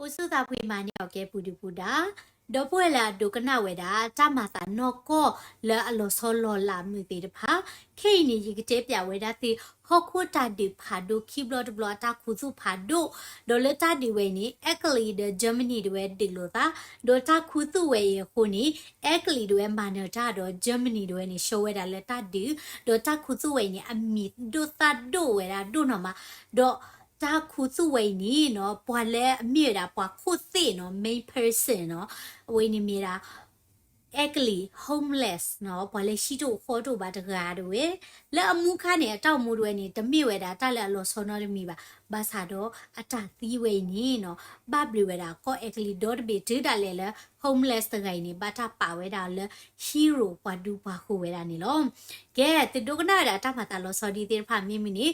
အိၣ်ဆူၣ်သးဖှံမၤန့ၢ်အီၤကဲပူၤဒုပူၤဒါ, ဒီပုၢ်ဝဲၢ်လၢအဒိကနၣ်ဝဲဒၣ် တၢ်မၤသးနီၢ်ကီၢ်လၢအလီၤဆီလီၤလးမုာ်သ့ၣ်တဖၣ်, ခဲအံၤန့ၣ် ယကတဲပၠးဝဲဒၣ်သု ဟီၣ်ခိၣ်တၢ်ဒုးဖးဒိၣ်ခံဘျီတဘျီအတၢ်ခူသူၣ်ဖးဒိၣ်, ဒီးလၢတၢ်ဒုးဝဲအံၤန့ၣ် Italy ဒီး Germany တဝဲဒုးလိာ်သး, ဒီးတၢ်ခူသူၣ်ဝဲအံၤအဃိန့ၣ် Italy တဝဲမၤနၢၤတၢ်ဒီး Germany တဝဲန့ၣ် ဆှၢဝဲဒၣ်လၢတၢ်ဒုး, ဒီးတၢ်ခူသူၣ်ဝဲအံၤန့ၣ် အမံၤဒိၣ်သၣ်ဒိၣ်ဝဲဒၣ်ဒိၣ်နီၢ်မး, ဒီး တၢ်ခူသူၣ်ဝဲအံၤန့ၣ်နီၤ ပှၤလၢအမ့ၢ်ဝဲဒၣ်ပှၤခိၣ်သ့ၣ်နီၤ main person နီၤ အဝဲန့ၣ်မ့ၢ်ဒၣ် Italy homeless နီၤ ပှၤလၢဟံၣ်တအိၣ်ဃီတအိၣ်ဘၣ်တဂၤတဝဲ, လၢအမူခါန့ၣ် အတၢ်အိၣ်မူတဝဲန့ၣ် တမ့ၢ်ဝဲဒၣ်တၢ်လၢအလီၤဆီနီတမံၤဘၣ်, ဘၣ်ဆၣ်ဒီးအတၢ်သံဝဲအံၤန့ၣ်နီၤ ဘၣ်ဘျုးဝဲဒၣ်ကီၢ် Italy ဒီတဘ့ၣ်တုၤဒၣ်လဲာ်လၢ homeless တဂၤအံၤန့ၣ် ဘၣ်တၢ်ပာ်ဝဲဒၣ်လၢ hero ပှၤဒူပှၤဃိၤဝဲဒၣ်န့ၣ်လီၤ. ကဲ သုဒိကနၣ်ဝဲဒၣ်တၢ်မၤသးလီၤဆီဒ်သ့ၣ်တဖၣ်မ့ၢ်မုာ်န့ၣ်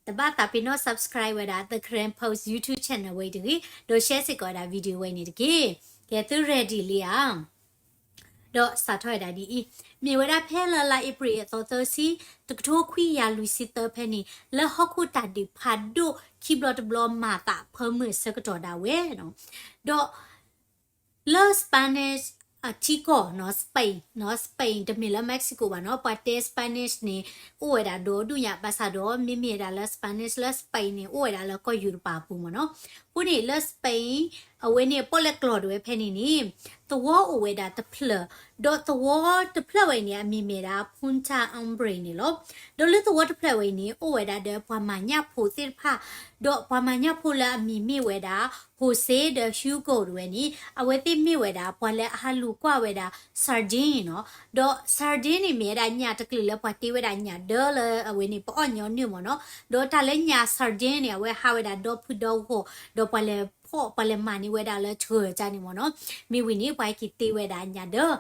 တဘၣ်သးပ့ၤနီၣ် subscribe ဝဲဒၣ် The Karen Post YouTube channel ဝဲအံၤတဂ့ၤ, ဒီး share စ့ၢ်ကီးဝဲဒၣ် video ဝဲအံၤန့ၣ်တက့ၢ်. ကဲ သု ready လံဧါ. ဒီးစးထီၣ်ဝဲဒၣ်ဒ်အံၤ, မ့ၢ်ဝဲဒၣ်ဖဲလၢလါအ့ဖြ့ၣ်အသီသၢဆံ, တကထိခွံကယၤလွံၢ်ဆံသၢဖဲန့ၣ် လၢဟီၣ်ခိၣ်တၢ်ဒုးဖးဒိၣ်ခံဘျီတဘျီမၤသးအဖၢမုၢ်အဆၢကတီၢ်ဒၣ်ဝဲနီၤ, ဒီး လၢ Spanish အထံကီၢ်နီၤ Spain နီၤ Spain တမ့ၢ်လၢ Mexico ဘၣ်နီၤ, ပှၤတဲ Spanish န့ၣ် အိၣ်ဝဲဒၣ်ဒီဒူၣ်ညါ, ဘၣ်ဆၣ်ဒီးမ့မ့ၢ်ဝဲဒၣ်လၢ Spanish လၢ Spain န့ၣ် အိၣ်ဝဲဒၣ်လၢကီၢ်ယူရပၤအပူၤမ့ၢ်နီၤ. အဃိန့ၣ် လၢ Spain အဝဲန့ၣ် ပီၣ်လဲၣ်ကျီၤတဝဲဖဲန့ၣ်န့ၣ် သဝီအိၣ်ဝဲဒၣ်တဖျၢၣ်, ဒီးသဝီတဖျၢၣ်ဝဲအံၤန့ၣ် အမံၤမ့ၢ်ဒၣ် Punta Umbría န့ၣ်လီၤ. ဒီးလၢသဝီတဖျၢၣ်ဝဲအံၤန့ၣ် အိၣ်ဝဲဒၣ်ဒီးပှၤမၤညၣ်ဖိသ့ၣ်တဖၣ်, ဒီးပှၤမၤညၣ်ဖိလၢအမံၤမ့ၢ်ဝဲဒၣ် Jose ဒီး Hugo တဝဲန့ၣ် အဝဲသ့ၣ်မ့ၢ်ဝဲဒၣ် ပှၤလၢအဟးလူၤကွၢ်ဝဲဒၣ် sardine နီၤ, ဒီး sardine န့ၣ်မ့ၢ်ဝဲဒၣ်ညၣ်တကလုာ်လၢပှၤတ့ဝဲဒၣ်ညၣ်ဒၢလၢအဝဲန့ၣ် ပအီၣ်ညီနုၢ်မ့ၢ်နီၤ, ဒီးတၢ်လၢညၣ် sardine န့ၣ် အဝဲဟးဝဲဒၣ်ဒီဖုဒီဂီၢ်, ဒီးပှၤလဲၤဖီၣ်ပှၤလဲၤမၤန့ၢ်ဝဲဒၣ်လၢဆှၢကၢန့ၣ်မ့ၢ်နီၤ, မ့ၢ်ဝံၤန့ၣ် ပှၤဟဲက့ၤတ့ဝဲဒၣ်ညၣ်ဒၢ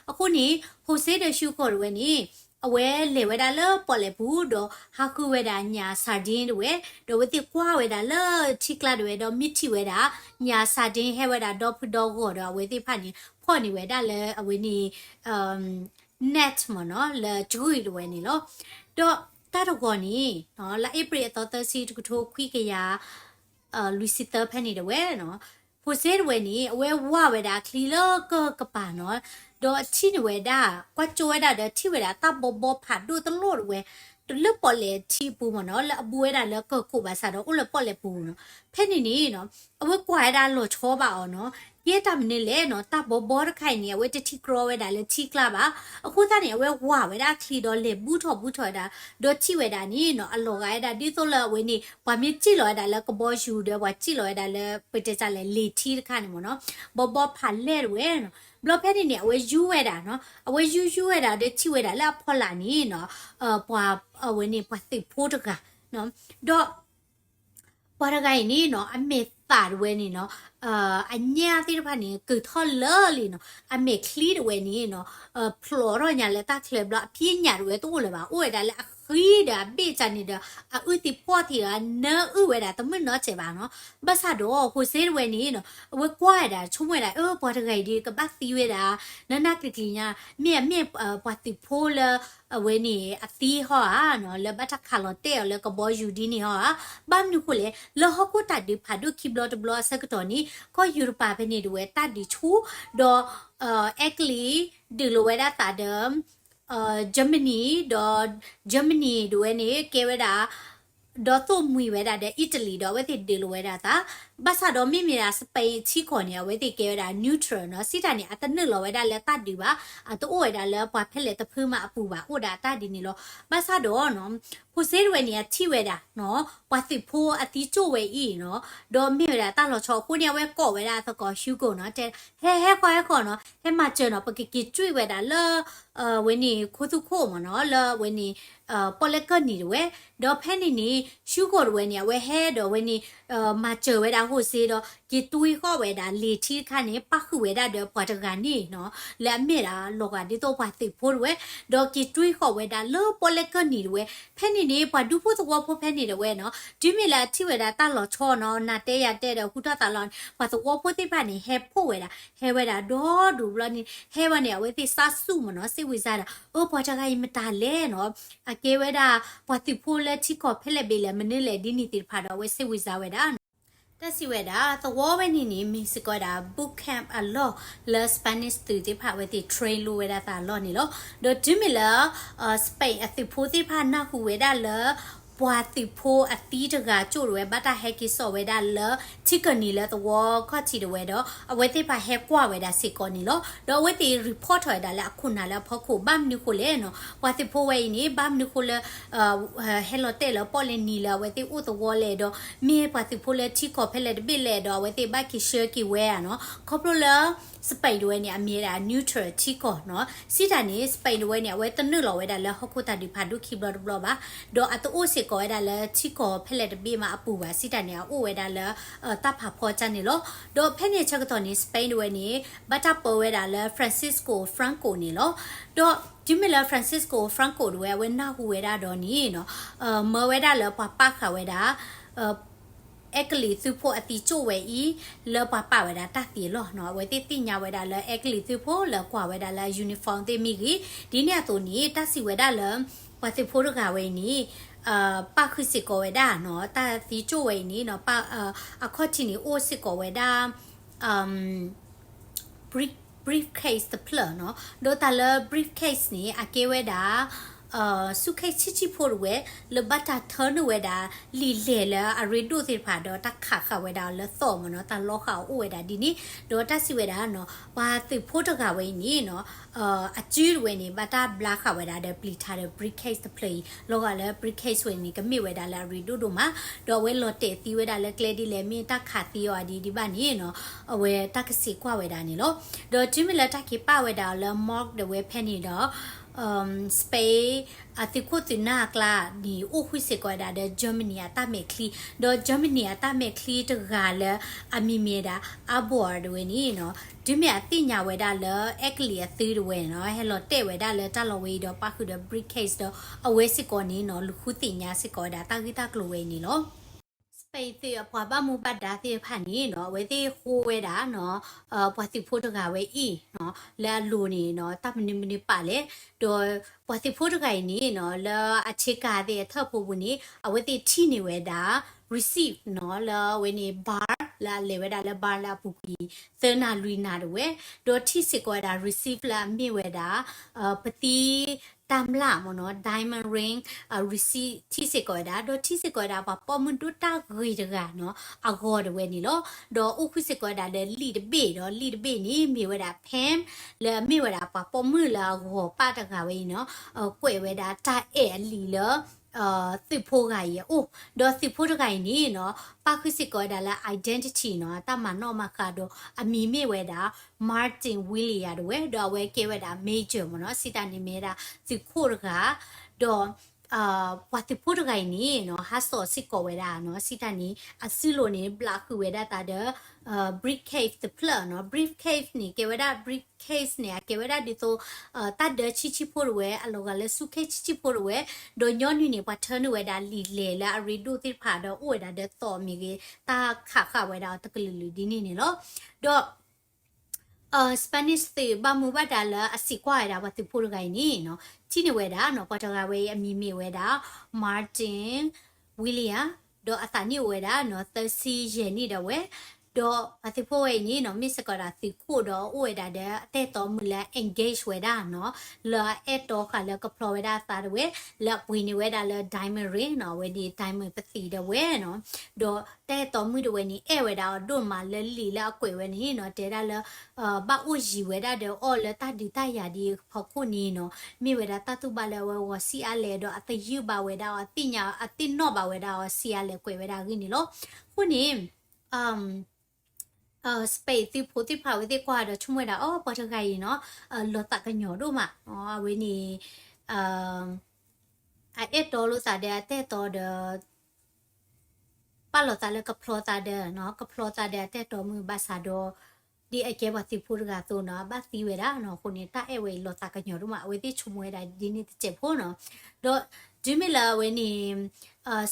အဃိန့ၣ် Jose ဒီး Hugo တဝဲန့ၣ် အဝဲလဲၤဝဲဒၣ်လၢပီၣ်လဲၣ်ပူၤ ဒီးဟးဃုဝဲဒၣ်ညၣ် sardine တဝဲ, ဒီးအဝဲသ့ၣ်ကွၢ်ဝဲဒၣ်လၢထံကျါတဝဲ ဒီးမ့ၢ်ထံၣ်ဝဲဒၣ် ညၣ် sardine ဟဲဝဲဒၣ်ဒီဖုဒီဂီၢ်ဒီး အဝဲသ့ၣ်တဖၣ်န့ၣ် ဖီၣ်န့ၢ်ဝဲဒၣ်လၢအဝဲန့ၣ် net မ့ၢ်နီၤ လၢကဂုၢ်တဝဲန့ၣ်လီၤ. ဒီးတၢ်တဂီၤန့ၣ် လါအ့ဖြ့ၣ်အသီသၢဆံ တကထိခွံကယၤ လွံၢ်ဆံသၢဖဲန့ၣ်တဝဲ, Jose တဝဲန့ၣ် အဝဲဝၢ်ဝဲဒၣ်အချံလၢကၢၢ်ကပၤနီၤ, ဒီးထံၣ်န့ၢ်ဝဲဒၣ် ကွၢ်ကၠိဝဲဒၣ်ဒီးထံၣ်ဝဲဒၣ်တၢ်ဘီဘီဖးဒိၣ်တလိၣ်တဝဲ တလၢပီၣ်လဲၣ်ထံပူၤမ့ၢ်နီၤ, လၢအဘူးဝဲဒၣ်လၢကၢၢ်ခိၣ်ဘၣ်ဆၣ်ဒီးအိၣ်လၢပီၣ်လဲၣ်ပူၤနီၤ. ဖဲန့ၣ်န့ၣ်နီၤ အဝဲကွၢ်ဝဲဒၣ်လီၤဆီဘၣ်အီၤနီၤ, ကဲတၢ်မနုၤလဲၣ်နီၤ, တၢ်ဘီဘီတခါအံၤန့ၣ် အဝဲတထံၣ်ကြီဝဲဒၣ်လၢထံကျါဘၣ်. အဃိသတးန့ၣ် အဝဲဝၢ်ဝဲဒၣ်အချံဒီးလဲၤဘူးထီၣ်ဘူးထီၣ်ဝဲဒၣ်, ဒီးထံၣ်ဝဲဒၣ်န့ၣ်နီၤ အလီၤဂာ်ဝဲဒၣ်ဒ်သိးလၢအဝဲန့ၣ် ပှၤမ့ၢ်စံၣ်လီၤဝဲဒၣ်လၢကဘီယူၤဒီး ပှၤစံၣ်လီၤဝဲဒၣ်လၢ ပတဲတၢ်လဲၣ် လ့ၤထံတခါန့ၣ်မ့ၢ်နီၤ, ဘီဘီဖးလဲၢ်တဝဲနီၤ. ဘျီဖဲန့ၣ်န့ၣ် အဝဲယူၤဝဲဒၣ်နီၤ, အဝဲယူၤယူၤဝဲဒၣ်ဒီးထံၣ်ဝဲဒၣ်လၢအဖီလာ်န့ၣ်နီၤ ပှၤ အဝဲန့ၣ် ပှၤသုးဖိတဂၤ, ဒီး ပှၤတဂၤအံၤန့ၣ်နီၤ အမဲာ်သၣ်တဝဲန့ၣ်နီၤ အညၣ်သ့ၣ်တဖၣ်န့ၣ် ကုာ်ထီၣ်လၢာ်လံနီၤ, အမဲာ်ချံတဝဲန့ၣ်နီၤ ဖျိးထီၣ်ညါလၢတၢ်ချၢဘျီ အဖံးအညၣ်တဝဲတအိၣ်လၢၤဘၣ်, အိၣ်ဝဲဒၣ်လၢအဃံဒီးအဘ့ၣ်ကန့ၣ်ဒီး အအုၣ်သံဖှီၣ်သံဒီး နၢအုၣ်ဝဲဒၣ်တမုၢ်နီတစဲးဘၣ်နီၤ. ဘၣ်ဆၣ်ဒီး Jose တဝဲန့ၣ်နီၤ အဝဲကွၢ်ဝဲဒၣ် ဆိကမိၣ်ဝဲဒၣ် အၢ ပှၤတဂၤအံၤဒီး ကဘၣ်သံဝဲဒၣ် နနၢ်ကလံၤကလံၤညါ မ့ၢ်အမ့ၢ်ပှၤသုးဖိလၢ အဝဲန့ၣ် အသံဟီဧါနီၤ, လၢဘၣ်တၢ်ခးလီၤတဲာ်အီၤလၢကဘီယူၤဒ်န့ၣ်ဟီဧါ. ဘၣ်မနုၤဃိလဲၣ်, လၢဟီၣ်ခိၣ်တၢ်ဒုးဖးဒိၣ်ခံဘျီတဘျီအဆၢကတီၢ်န့ၣ် ကီၢ်ယူရပၤဖဲန့ၣ်တဝဲတၢ်ဒုးဆူၣ်, ဒီး Italy ဒုးလိာ်ဝဲဒၣ်သးဒီး Germany ဒီး Germany တဝဲန့ၣ် ကဲဝဲဒၣ် ဒီးသိၣ်မှံၤဝဲဒၣ်ဒီး Italy ဒီးအဝဲသ့ၣ်ဒုးလိာ်ဝဲဒၣ်သး, ဘၣ်ဆၣ်ဒီးမ့မ့ၢ်ဒၣ် Spain ထံကီၢ်န့ၣ် အဝဲသ့ၣ်ကဲဝဲဒၣ် neutral နီၤ, စံးတၢ်န့ၣ် အတနုာ်လီၤဝဲဒၣ်လၢတၢ်ဒုးဘၣ်, အတအိၣ်ဝဲဒၣ်လၢပှၤဖဲလဲၣ်တဖုမးအပူၤဘၣ်, အိၣ်ဒၣ်တၢ်ဒ်န့ၣ်လီၤ. ဘၣ်ဆၣ်ဒီးနီၤ Jose တဝဲန့ၣ် အထံၣ်ဝဲဒၣ်နီၤ ပှၤသုးဖိအသံကၠိၣ်ဝဲအံၤနီၤ, ဒီးမ့ၢ်ဝဲဒၣ်တၢ်လီၤဆီအဃိန့ၣ် အဝဲကိးဝဲဒၣ်အသကိး Hugo နီၤ, တဲ ဟဲ ဟဲဃီ ဟဲဃီနီၤ, ဟဲမၤစၢၤနီၤ, ပကက့ၤ treat ဝဲဒၣ်လၢ ဝဲန့ၣ် ခိသူၣ်ခိၣ်မ့ၢ်နီၤ, လၢဝဲန့ၣ် ပီၣ်လဲၣ်ကၢၢ်နံၤတဝဲ, ဒီးဖဲန့ၣ်န့ၣ် Hugo တဝဲန့ၣ် အဝဲဟဲဒီးဝဲန့ၣ် မၤစၢၤဝဲဒၣ် Jose ဒီး က့ၤတွံဃီၣ်ဝဲဒၣ်လ့ၤထံတခါန့ၣ် ပၣ်ဃုာ်ဝဲဒၣ်ဒီးပှၤတဂၤန့ၣ်နီၤ, လၢအမ့ၢ်ဒၣ်လီၤဂာ်ဒ်သိးပှၤသုးဖိတဝဲ, ဒီးက့ၤတွံဃီၣ်ဝဲဒၣ်လၢပီၣ်လဲၣ်ကၢၢ်နံၤတဝဲ. ဖဲန့ၣ်န့ၣ် ပှၤဒူဖိသဝီဖိဖဲန့ၣ်တဝဲနီၤ, တုၤမ့ၢ်လၢအထံၣ်ဝဲဒၣ်တၢ်လီၤဆီနီၤ, နၤတဲယၤတဲဒီး ဟူထီၣ်သးလီၤန့ၣ် ပှၤသဝီဖိသ့ၣ်တဖၣ်န့ၣ် ဟဲဖှိၣ်ဝဲဒၣ်, ဟဲဝဲဒၣ်ဒီဒူၣ်ဘျီန့ၣ် ဟဲဝဲန့ၣ် အဝဲသ့ၣ်စးဆူၣ်မ့ၢ်နီၤ, စ့ဝံစါဒီး အၢ ပှၤတဂၤအံၤမတၤလဲၣ်နီၤ, အကဲဝဲဒၣ် ပှၤသုးဖိလၢထံကီၢ်ဖဲလဲၣ်ဘ့ၣ်လဲၣ် မနုၤလဲၣ်ဒ်န့ၣ်သ့ၣ်တဖၣ်ဒီး အဝဲစ့ဝံစါဝဲဒၣ်နီၤ. တၢ်စံးဝဲဒၣ် သဝီဝဲန့ၣ်န့ၣ် မ့ၢ်စ့ၢ်ကီးဝဲဒၣ် boot camp အလီၢ်လၢ Spanish သုးသ့ၣ်တဖၣ်အဝဲသ့ၣ် train လိဝဲဒၣ်သးအလီၢ်န့ၣ်လီၤ. ဒီးတုၤမ့ၢ်လၢ Spain အသုးဖိသ့ၣ်တဖၣ်နၢ်ဟူဝဲဒၣ်လၢ ပှၤသုးဖိအသံတဂၤကၠိၣ်တဝဲ ဘၣ်တၢ်ဟဲက့ၤစိာ်ဝဲဒၣ်လၢ ထံကီၢ်နံၤလၢသဝီခီၣ်ထံးတဝဲဒီး အဝဲသ့ၣ်တဖၣ်ဟဲကွၢ်ဝဲဒၣ်စ့ၢ်ကီးန့ၣ်လီၤ. ဒီးအဝဲသ့ၣ် report ထီၣ်ဝဲဒၣ်လၢအခိၣ်နၢ်လၢအဖီခိၣ် ဘၣ်မနုၤဃိလဲၣ်နီၤ, ပှၤသုးဖိဝဲအံၤန့ၣ် ဘၣ်မနုၤဃိလၢ ဟဲလီၤတဲာ်လၢပီၣ်လဲၣ်နံၤလၢအဝဲသ့ၣ်အိၣ်သဝီလဲၣ်ဒီး မ့ၢ်ပှၤသုးဖိလၢထံကီၢ်ဖဲလဲၣ်တဘ့ၣ်လဲၣ်ဒီး အဝဲသ့ၣ်ဘၣ်က့ၤဆှၢက့ၤဝဲဧါနီၤ. ခီဖျိလၢ Spain တဝဲန့ၣ် အမ့ၢ်ဝဲဒၣ် neutral ထံကီၢ်နီၤ. စံးတၢ်န့ၣ် Spain တဝဲန့ၣ် အဝဲတနုာ်လီၤဝဲဒၣ်လၢဟီၣ်ခိၣ်တၢ်ဒုးဖးဒိၣ်ခံဘျီတဘျီဘၣ်, ဒီးအတအိၣ်စ့ၢ်ကီးဝဲဒၣ်လၢထံကီၢ်ဖဲလဲၣ်တဘ့ၣ်မးအပူၤဘၣ်. စံးတၢ်န့ၣ် အအိၣ်ဝဲဒၣ်လၢ တၢ်ဖးဖီကၢ်န့ၣ်လီၤ. ဒီးဖဲန့ၣ်ဆၢကတီၢ်န့ၣ် Spain တဝဲန့ၣ် ဘၣ်တၢ်ပၢဝဲဒၣ်လၢ Francisco Franco န့ၣ်လီၤ. ဒီးတုၤမ့ၢ်လၢ Francisco Franco တဝဲ အဝဲနၢ်ဟူဝဲဒၣ်ဒီးန့ၣ်နီၤ, မၢဝဲဒၣ်လၢပှၤပာ်ဃာ်ဝဲဒၣ် အဲကလံးသုးဖိအသံကၠိၣ်ဝဲအံၤ လၢပှၤပာ်ဝဲဒၣ်တၢ်သံအလီၢ်နီၤ. အဝဲသ့ၣ်သ့ၣ်ညါဝဲဒၣ်လၢအဲကလံးသုးဖိလၢကွၢ်ဝဲဒၣ်လၢ uniform သ့ၣ်မ့ၢ်ဂ့ၤ, ဒ်န့ၣ်အသိးန့ၣ် တၢ်စံးဝဲဒၣ်လၢ ပှၤသုးဖိတဂၤဝဲအံၤန့ၣ် ပာ်ဃုာ်စ့ၢ်ကီးဝဲဒၣ်နီၤ, တၢ်သံကၠိၣ်ဝဲအံၤန့ၣ်နီၤ, အခီၣ်ထံးန့ၣ်အိၣ်စ့ၢ်ကီးဝဲဒၣ် briefcase တဖျၢၣ်နီၤ. ဒီးတၢ်လၢ briefcase န့ၣ် အကဲဝဲဒၣ် suitcase ဆံးဆံးဖိတဝဲ လၢဘၣ်တၢ်ထၢနုာ်ဝဲဒၣ် လံာ်လဲၢ်လၢအရ့ဒိၣ်သ့ၣ်တဖၣ်ဒီး တၢ်ခးဃာ်ဝဲဒၣ်အီၤလၢသီၣ်မ့ၢ်နီၤ, တၢ်လီဃာ်အီၤအိၣ်ဝဲဒၣ်ဒ်န့ၣ်. ဒီးတၢ်စံးဝဲဒၣ်နီၤ, ပှၤသုးဖိတဂၤဝဲအံၤန့ၣ်နီၤ, အစုတဝဲန့ၣ် ဘၣ်တၢ်ဘျါဃာ်ဝဲဒၣ်ဒီးပျံၤထါဒီး briefcase တဖျၢၣ်အံၤ, လီၤဂာ်လၢ briefcase ဝဲန့ၣ် ကမ့ၢ်ဝဲဒၣ်လၢအရ့ဒိၣ်ဒိၣ်မး, ဒီးအဝဲလီၤတဲာ်သံဝဲဒၣ်လၢကျဲဒ်လဲၣ် မ့ၢ်တၢ်ခးသံအီၤဒ်ဒ်ဘၣ်န့ၣ်နီၤ, အဝဲတၢ်ကစံးကွၢ်ဝဲဒၣ်န့ၣ်လီၤ. ဒီးတုၤမ့ၢ်လၢတၢ်က့ၤပာ်ဝဲဒၣ်အီၤလၢ morgue တဝဲဖဲန့ၣ်ဒီး Spain အသုးခိၣ်သုးနၢ်အကျါန့ၣ် အိၣ်ဃုာ်စ့ၢ်ကီးဝဲဒၣ်ဒီး Germany အတၢ်မဲာ်ချံ, ဒီး Germany အတၢ်မဲာ်ချံတဂၤလၢအမံၤမ့ၢ်ဝဲဒၣ် Arbor တဝဲန့ၣ်နီၤ, တုၤမ့ၢ်အသ့ၣ်ညါဝဲဒၣ်လၢအဲကလံးအသုးတဝဲနီၤ ဟဲလီၤတဲာ်ဝဲဒၣ်လၢတၢ်လီၢ်ဝဲအံၤဒီးပာ်ဃုာ်ဒီး briefcase ဒီး အဝဲစ့ၢ်ကီးန့ၣ်နီၤ လူၤဃုသ့ၣ်ညါစ့ၢ်ကီးဝဲဒၣ်တၢ်ဂ့ၢ်တၢ်ကျိၤဝဲအံၤန့ၣ်လီၤ. Spain သုးအပှၤဘၣ်မူဘၣ်ဒါသ့ၣ်တဖၣ်န့ၣ်နီၤ အဝဲသ့ၣ်ဃိဝဲဒၣ်နီၤ ပှၤသုးဖိတဂၤဝဲအံၤနီၤ လၢအလိၤန့ၣ်နီၤ တၢ်မနုၤမနုၤပာ်လဲၣ်, ဒီးပှၤသုးဖိတဂၤအံၤန့ၣ်နီၤ လၢအဆ့ကၤသ့ၣ်အထၢၣ်ဖိပူၤန့ၣ် အဝဲသ့ၣ်ထံၣ်န့ၢ်ဝဲဒၣ် receipt နီၤ လၢအဝဲန့ၣ် bar လၢအလဲၤဝဲဒၣ်လၢ bar လၢအပူၤကွံာ် သၢနၣ်လွံၢ်နၣ်တဝဲ, ဒီးထံၣ်စ့ၢ်ကီးဝဲဒၣ် receipt လၢအမ့ၢ်ဝဲဒၣ် ပသံတၢ်မျၢ်မ့ၢ်နီၤ diamond ring receipt ထံၣ်စ့ၢ်ကီးဝဲဒၣ်, ဒီးထံၣ်စ့ၢ်ကီးဝဲဒၣ် ပှၤပိာ်မုၣ်ဒိၣ်တၢ်ဂ့ၤတဂၤနီၤ အဂီၤတဝဲန့ၣ်လီၤ. ဒီးအိၣ်ဃုာ်စ့ၢ်ကီးဝဲဒၣ်ဒီးလံာ်တဘ့ၣ်ဒီး လံာ်တဘ့ၣ်န့ၣ် မ့ၢ်ဝဲဒၣ် pen လၢအမ့ၢ်ဝဲဒၣ်ပှၤပိာ်မုၣ်လၢအဂီၤပၢ်တဂၤဝဲအံၤနီၤ ကွဲးဝဲဒၣ်တၢ်အဲၣ်အလံာ်လၢ သုးဖိတဂၤအံၤအအိၣ်, ဒီးသုးဖိတဂၤအံၤန့ၣ်နီၤ ပာ်ဃုာ်စ့ၢ်ကီးဝဲဒၣ်လၢ identity နီၤ တၢ်မၤနီၣ်မၤဃါဒီး အမံၤမ့ၢ်ဝဲဒၣ် Martin William တဝဲ, ဒီးအဝဲကဲဝဲဒၣ် major မ့ၢ်နီၤ စံးတၢ်န့ၣ်မ့ၢ်ဝဲဒၣ်သုးခိၣ်တဂၤ, ဒီး ပှၤသုးဖိတဂၤအံၤန့ၣ်နီၤ ဟးစိာ်စ့ၢ်ကီးဝဲဒၣ်နီၤ စံးတၢ်န့ၣ် အစုလိၤန့ၣ် ဘျးဃုာ်ဝဲဒၣ်သးဒီး briefcase တဖျၢၣ်နီၤ, briefcase န့ၣ် ကဲဝဲဒၣ် briefcase န့ၣ် အကဲဝဲဒၣ်ဒ်သိး တၢ်ဒၢဆံးဆံးဖိတဝဲ အလီၤဂာ်လၢ suitcase ဆံးဆံးဖိတဝဲ, ဒီးညီနုၢ်န့ၣ် ပှၤထၢနုာ်ဝဲဒၣ်လံာ်လဲၢ်လၢအရ့ဒိၣ်သ့ၣ်တဖၣ်ဒီးအိၣ်ဝဲဒၣ်ဒီးသီၣ်မ့ၢ်ဂ့ၤ တၢ်ခးဃာ်ဝဲဒၣ်အီၤတကလုာ်လုာ်ဒ်န့ၣ်န့ၣ်လီၤ. ဒီး Spanish သုးဘၣ်မူဘၣ်ဒါလၢအစံးကွၢ်ဝဲဒၣ်ပှၤသုးဖိတဂၤအံၤန့ၣ်နီၤ ထံၣ်န့ၢ်ဝဲဒၣ်နီၤ ပှၤတဂၤဝဲအံၤအမံၤမ့ၢ်ဝဲဒၣ် Martin William ဒီးအသးနံၣ်အိၣ်ဝဲဒၣ်နီၤ သၢဆံယဲၢ်နံၣ်ဒၣ်ဝဲ, ဒီးပှၤသုးဖိဝဲအံၤန့ၣ်နီၤ မ့ၢ်စ့ၢ်ကီးဒၣ်သုးခိၣ်ဒီးအိၣ်ဝဲဒၣ်ဒီး အတၢ်အဲၣ်တီမုၣ်လၢ engage ဝဲဒၣ်နီၤ လၢအအဲၣ်တီဃာ်လၢကဖျီဝဲဒၣ်အသးတဝဲ လၢအပှ့ၤန့ၢ်ဝဲဒၣ်လၢ diamond ring နီၤ အဝဲန့ၣ် diamond ပသံၣ်ဒၣ်ဝဲနီၤ, ဒီးတၢ်အဲၣ်တီမုၣ်တဝဲန့ၣ် အဲၣ်ဝဲဒၣ်အီၤဒိၣ်မးလၢလံာ်လၢအကွဲးဝဲန့ၣ်နီၤ တဲဒၣ်လၢ ဘၣ်အိၣ်ယံၤဝဲဒၣ်ဒီးအီၤလၢတၢ်ဒုးတၢ်ယၤဒ်အံၤဖီခိၣ်န့ၣ်နီၤ မ့ၢ်ဝဲဒၣ်တၢ်သူၣ်ဘၣ်လၢအဝဲဂီၤဆံးအါလဲၣ်ဒီးအသယုၢ်ဘၣ်ဝဲဒၣ်အီၤ သ့ၣ်ညါအသ့ၣ်နီၣ်ဘၣ်ဝဲဒၣ်အီၤဆံးအါလဲၣ်ကွဲးဝဲဒၣ်အဂ့ၢ်န့ၣ်လီၤ. အဃိန့ၣ် Spain သုးဖိသ့ၣ်တဖၣ်ဝဲသ့ၣ်ကွၢ်ဒီးဆိကမိၣ်ဝဲဒၣ် အိ ပှၤတဂၤအံၤနီၤ လီၤသးကညီၤဒိၣ်မး အဝဲန့ၣ် အအဲၣ်တီလိာ်သးဒီးအတၢ်အဲၣ်တီဒီး ပာ်လီၤသးလၢကဖျီသးဒီး ကဖျီသးဒီးအတၢ်အဲၣ်တီမုၣ်ဘၣ်ဆၣ်ဒီး ဒ်အကဲပှၤသုးဖိတဂၤအသိးနီၤ အဘၣ်သံဝဲဒၣ်နီၤ အဃိန့ၣ် တၢ်အဲၣ်ဝဲအံၤလီၤသးကညီၤဒိၣ်မး အဝဲသ့ၣ်ဆိကမိၣ်ဝဲဒၣ်ဒ်န့ၣ်တစဲးဖိနီၤ, ဒီးတုၤမ့ၢ်လၢအဝဲန့ၣ်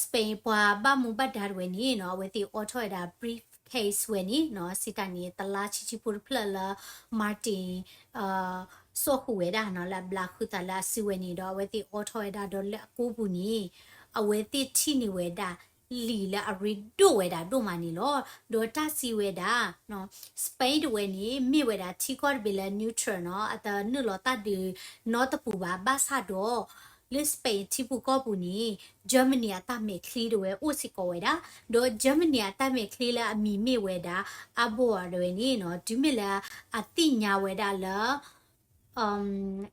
Spain ပှၤဘၣ်မူဘၣ်ဒါတဝဲန့ၣ်နီၤ အဝဲသ့ၣ်အိးထီၣ်ဝဲဒၣ် briefcase ဝဲန့ၣ်နီၤ စံးတၢ်န့ၣ် တလါဆံးဆံးဖိတဖျၢၣ်လၢ Martin စိာ်ဃုာ်ဝဲဒၣ်နီၤ လၢအဘျးဃုာ်သးလၢအစုဝဲန့ၣ်ဒီး အဝဲသ့ၣ်အိးထီၣ်ဝဲဒၣ်ဒီးလၢအကိးပူၤန့ၣ် အဝဲသ့ၣ်ထံၣ်န့ၢ်ဝဲဒၣ် လံာ်လၢအရ့ဒိၣ်ဝဲဒၣ်ဒိၣ်မးန့ၣ်လီၤ. ဒီးတၢ်စံးဝဲဒၣ် Spain တဝဲန့ၣ် မ့ၢ်ဝဲဒၣ်ထံကီၢ်တဘ့ၣ်လၢ neutral နီၤ, အတနုာ်လီၤတၢ်ဒုးနီတပူၤဘၣ်. ဘၣ်ဆၣ်ဒီး လၢ Spain ထံပူၤကီၢ်ပူၤန့ၣ် Germany အတၢ်မဲာ်ချံတဝဲအိၣ်စ့ၢ်ကီးဝဲဒၣ်, ဒီး Germany အတၢ်မဲာ်ချံလၢအမံၤမ့ၢ်ဝဲဒၣ် Abwehr တဝဲန့ၣ်နီၤ, တုၤမ့ၢ်လၢအသ့ၣ်ညါဝဲဒၣ်လၢ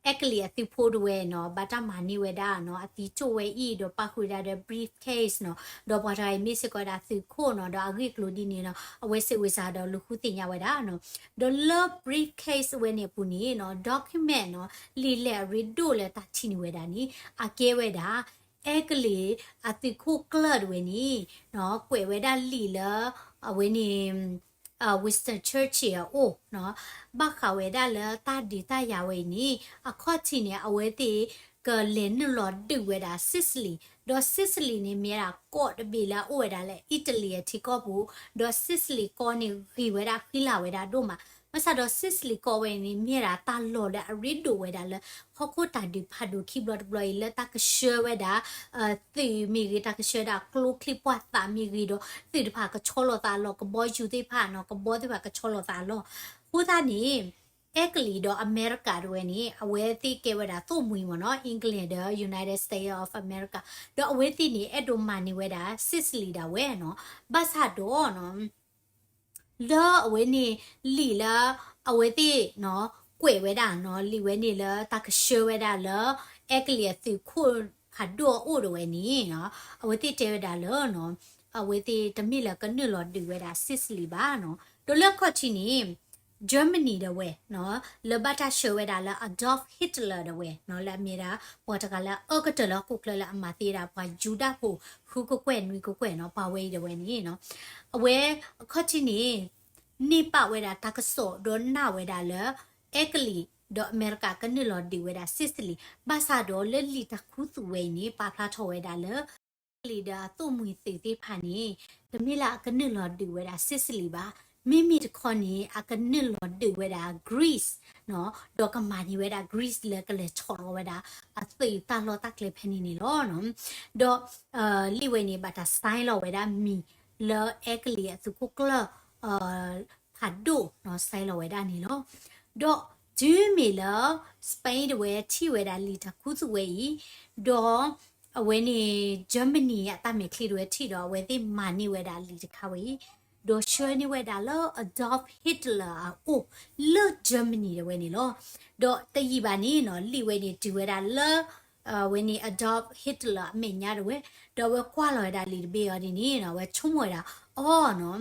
အဲကလံးအသုးဖိတဝဲနီၤ ဘၣ်တၢ်မၤန့ၢ်ဝဲဒၣ်နီၤ အသံကၠိၣ်ဝဲအံၤ ဒီးပာ်ဃုာ်ဝဲဒၣ်ဒီး briefcase နီၤ, ဒီးပှၤတဂၤအံၤမ့ၢ်စ့ၢ်ကီးဝဲဒၣ်သုးခိၣ်နီၤ, ဒီးအဂ့ၢ်အကျိၤဒ်န့ၣ်နီၤ အဝဲစံးဝဲစ့ၢ်ဒီးလူၤဃုသ့ၣ်ညါဝဲဒၣ်နီၤ. ဒီးလၢ briefcase ဝဲန့ၣ်အပူၤန့ၣ်နီၤ document နီၤ လံာ်လဲၢ်အရ့ဒိၣ်လၢတၢ်ထံၣ်န့ၢ်ဝဲဒၣ်န့ၣ် အကဲဝဲဒၣ် အဲကလံးအသုးခိၣ်ကျၢၢ်တဝဲန့ၣ်နီၤ ကွဲးဝဲဒၣ်လံာ်လၢ အဝဲန့ၣ် Winston Churchill အအိၣ်နီၤ, ဘၣ်ဃးဝဲဒၣ်လၢတၢ်ဒုးတၢ်ယၤဝဲအံၤန့ၣ် အခီၣ်ထံးန့ၣ် အဝဲသ့ၣ်ကလဲၤနုာ်လီၤဒုးဝဲဒၣ် Sicily, ဒီး Sicily န့ၣ် မ့ၢ်ဒၣ်ကီၢ်တဘ့ၣ်လၢအအိၣ်ဝဲဒၣ်လၢ Italy အထံကီၢ်ပူၤ, ဒီး Sicily ကီၢ်န့ၣ်ဂ့ၤဝဲဒၣ်ဃံလၤဝဲဒၣ်ဒိၣ်မး, ဘၣ်ဆၣ်ဒီး Sicily ကီၢ်ဝဲန့ၣ် မ့ၢ်ဒၣ်တၢ်လီၢ်လၢအရ့ဒိၣ်ဝဲဒၣ်လၢ ဟီၣ်ခိၣ်တၢ်ဒုးဖးဒိၣ်ခံဘျီတဘျီအံၤ လၢတၢ်ကဆှၢဝဲဒၣ် သုးမ့ၢ်ဂ့ၤ တၢ်ကဆှၢဒၣ်ကျိချံပှၢ်သးမ့ၢ်ဂ့ၤဒီး သုးတဖၣ်ကဆီလီၤသးအလီၢ် ကဘီယူၤသ့ၣ်တဖၣ်နီၤ ကဘီသ့ၣ်တဖၣ်ကဆီလီၤသးအလီၢ်, အဃိသတးန့ၣ် အဲကလံးဒီးအမဲရကၤတဝဲန့ၣ် အဝဲသ့ၣ်ကဲဝဲဒၣ်သိၣ်မှံၤမ့ၢ်နီၤ England ဒီး United States of America, ဒီးအဝဲသ့ၣ်န့ၣ် အဲၣ်ဒိးမၤန့ၢ်ဝဲဒၣ် Sicily ဒၣ်ဝဲနီၤ, ဘၣ်ဆၣ်ဒီးနီၤ လၢအဝဲန့ၣ် လံာ်လၢ အဝဲသ့ၣ်နီၤ ကွဲးဝဲဒၣ်နီၤ လံာ်ဝဲန့ၣ်လၢတၢ်ကဆှၢဝဲဒၣ်လၢ အဲကလံးအသုးခိၣ်ဖးဒိၣ်အအိၣ်တဝဲန့ၣ်နီၤ အဝဲသ့ၣ်တဲဝဲဒၣ်လၢနီၤ အဝဲသ့ၣ်တမ့ၢ်လၢကနုာ်လီၤဒုးဝဲဒၣ် Sicily ဘၣ်နီၤ, ဒီးလၢအခီၣ်ထံးန့ၣ် Germany ဒၣ်ဝဲနီၤ လၢဘၣ်တၢ်ဆှၢဝဲဒၣ်လၢ Adolf Hitler ဒၣ်ဝဲနီၤ လၢအမ့ၢ်ဒၣ် ပှၤတဂၤလၢအအၢကတၢၢ်လၢဟီၣ်ခိၣ်ချၢလၢအမၤသ့ဝဲဒၣ်ပှၤယူဒၤဖိ ဃုကကွဲၢ်နွံကကွဲၢ်နီၤ ပှၤဝဲအံၤဒၣ်ဝဲန့ၣ်နီၤ အဝဲအခီၣ်ထံးန့ၣ် န့ၢ်ပာ်ဝဲဒၣ်တၢ်ကစီၣ်ဒီးနာ်ဝဲဒၣ်လၢ အဲကလံး ဒီးအမဲရကၤကနုာ်လီၤဒုးဝဲဒၣ် Sicily, ဘၣ်ဆၣ်ဒီးလၢလံာ်တၢ်ခူသူၣ်ဝဲအံၤန့ၣ် ပာ်ဖျါထီၣ်ဝဲဒၣ်လၢ အဲကလံးဒီးအသိၣ်မှံၤသုးသ့ၣ်တဖၣ်န့ၣ် တမ့ၢ်လၢအကနုာ်လီၤဒုးဝဲဒၣ် Sicily ဘၣ်. မ့မ့ၢ်တခီန့ၣ် အကနုာ်လီၤဒုးဝဲဒၣ် Greece နီၤ, ဒီးကမၤန့ၢ်ဝဲဒၣ် Greece လၢကလဲၤဆီၣ်လီၤဝဲဒၣ် အသုးတၢ်လီၢ်တၢ်ကျဲဖဲန့ၣ်န့ၣ်လီၤ. ဒီး လံာ်ဝဲန့ၣ် ဘၣ်တၢ် sign လီၤဝဲဒၣ်မံၤလၢအဲကလံးအသုးခိၣ်ကျၢၢ် ဖးဒိၣ်နီၤ sign လီၤဝဲဒၣ်န့ၣ်လီၤ. ဒီးတုၤမ့ၢ်လၢ Spain တဝဲထံၣ်ဝဲဒၣ်လံာ်တၢ်ခူသူၣ်ဝဲအံၤ, ဒီးအဝဲန့ၣ် Germany အတၢ်မဲာ်ချံတဝဲထံၣ်ဒီး အဝဲသ့ၣ်မၤန့ၢ်ဝဲဒၣ်လံာ်တခါဝဲအံၤ, ဒီးဆှၢန့ၢ်ဝဲဒၣ်လၢ Adolf Hitler အအိၣ်လၢ Germany တဝဲန့ၣ်လီၤ. ဒီးတယံာ်ဘၣ်န့ၣ်နီၤ လံာ်ဝဲန့ၣ်တုၤဝဲဒၣ်လၢ အဝဲန့ၣ် Adolf Hitler အမဲာ်ညါတဝဲ, ဒီးအဝဲကွၢ်လီၤဝဲဒၣ်လံာ်တဘ့ၣ်အီၤဒ်န့ၣ်နီၤ အဝဲဆိကမိၣ်ဝဲဒၣ် အီနီၤ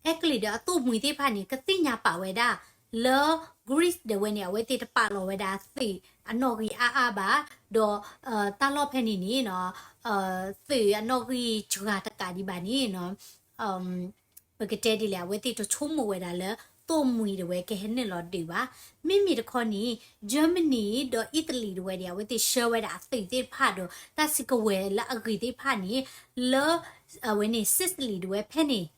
အဲကလံးဒီးအသိၣ်မှံၤသ့ၣ်တဖၣ်န့ၣ် ကသ့ၣ်ညါပာ်ဝဲဒၣ်လၢ Greece ဒၣ်ဝဲန့ၣ် အဝဲသ့ၣ်တပာ်လီၤဝဲဒၣ်သုးအနီၣ်ဂံၢ်အါအါဘၣ်, ဒီးတၢ်လီၢ်ဖဲန့ၣ်န့ၣ်နီၤ သုးအနီၣ်ဂံၢ်စှၤတကးဒံးဘၣ်န့ၣ်နီၤ ပကတဲဒ်လဲၣ် အဝဲသ့ၣ်တဆိကမိၣ်ဝဲဒၣ်လၢ သိၣ်မှံၤဒၣ်ဝဲကဟဲနုာ်လီၤဒုးဘၣ်. မ့မ့ၢ်တခီန့ၣ် Germany ဒီး Italy ဒၣ်ဝဲန့ၣ် အဝဲသ့ၣ်ဆှၢဝဲဒၣ်အသုးသ့ၣ်တဖၣ်ဒီး တၢ်စုကဝဲၤလၢအဂ့ၤသ့ၣ်တဖၣ်န့ၣ် လၢ အဝဲန့ၣ် Sicily ဒၣ်ဝဲဖဲန့ၣ်